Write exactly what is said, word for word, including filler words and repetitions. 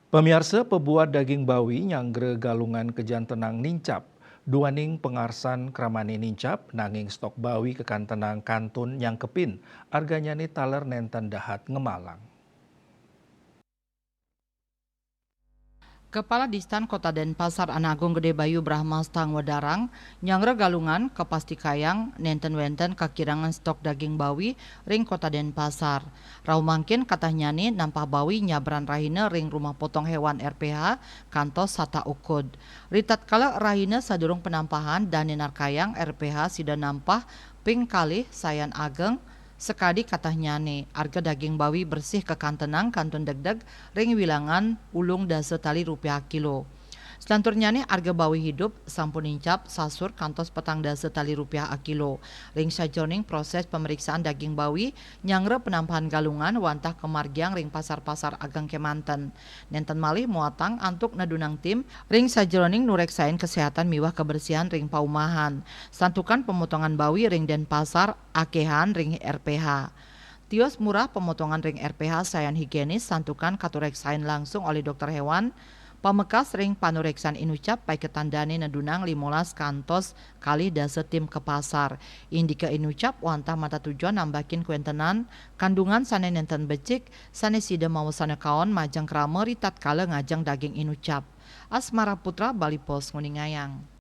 Pamiarsa, pebuat daging bawi nyanggra Galungan kejantenang nincap. Duaning pangarsan kramane nincap, nanging stok bawi kekantenang kantun nyangkepin, arganyane taler nenten dahat ngemalang. Kepala Distan Kota Denpasar Anagung Gede Bayu Brahma Stang Wedarang, nyanggra Galungan kapastikayang nenten wenten kakirangan stok daging bawi ring Kota Denpasar. Rauh mangkin katahnyane nampah bawi nyabran rahina ring Rumah Potong Hewan R P H kantos satah ukud. Ritatkala rahina sadurung panampahan dane narkayang, R P H sida nampah ping kalih sayan ageng, sakadi katahnyane, arga daging bawi bersih kakantenang kantun degdeg ring wilangan ulung dasa tali rupiah kilo. Selanturnyane arga bawi hidup sampun nincap sasur kantos petang dasa tali rupiah akilo. Ring sajeroning proses pameriksaan daging bawi, nyanggra panampahan Galungan wantah kamargiang ring pasar-pasar ageng kemanten. Nenten malih muatang antuk nedunang tim ring sajeroning nureksain kesehatan miwah kebersihan ring paumahan. Santukan pemotongan bawi ring Denpasar akehan ring R P H. Tios murah pemotongan ring R P H sayan higienis santukan katureksain langsung olih dokter hewan. Pamekas ring panureksan inucap paiketan dane nedunang limolas kantos kalih dasa tim ka pasar. Indika inucap wantah mata tujuan nambakin kuentenan kandungan sane nenten becik, sane sida mawasana kaon majeng krama ritatkala ngajeng daging inucap. Asmara Putra, Bali Post, nguningayang.